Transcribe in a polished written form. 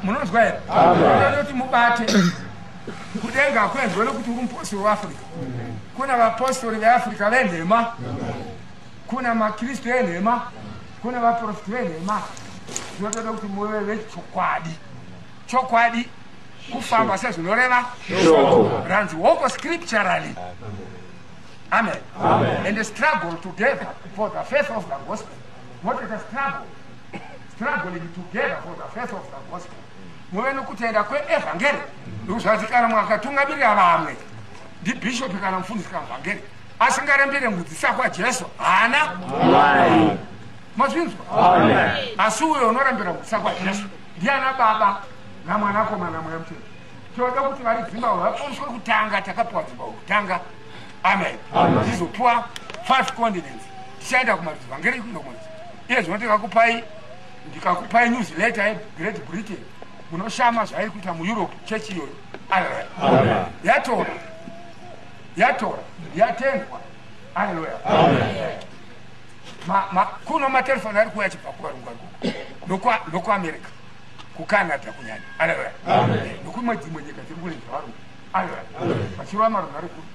Munonzwa here? Kuti mubate kudenga hakuenzwe nekuti uri mupostori weAfrica. Kuna vapostori veAfrica venhema, kuna maKristu enhema, kuna vaprofiti venhema. Zvinotoda kuti muve vechokwadi. Chokwadi kufamba sezvinoreva ranzi walk scripturally. Amen. Amen. And struggle together for the faith of the gospel. What is a struggle? Struggling together for the faith of the gospel. Muve nokutenda kweevhangeri. Ndikuzvati kana mwakatungamirira vamwe ndibhishopi kana mufundisi kana muvhangeri asingarambire mudzidzisa kwaJesu haana mazvinzwa. Asi uyo unorambira mudzidzisa kwaJesu ndiana Baba naMwanakomana Mweya Mutsvene. Tinoda kuti vari Zimbabwe vaponeswe kutanga. Takapiwa Zimbabwe kutanga. Amen. Tizopiwa 5 continents. Tichaenda kumarudzi vhangeri kunokonzi iye zvino ndikakupai newsletter yeGreat Britain, munoshama zvairi kuita muEurope chechi iyoyo. Aleluya. Yatora, yatora, yatendwa. Aleluya. Kuno matelefoni ari kuuya achibva kuvarungu ariko nokuAmerica, kuCanada kunyanya. Aleluya. Nokumwe dzimwe nyika dziri kure dzevarungu. Aleluya. Vachirova marunhu ari kure.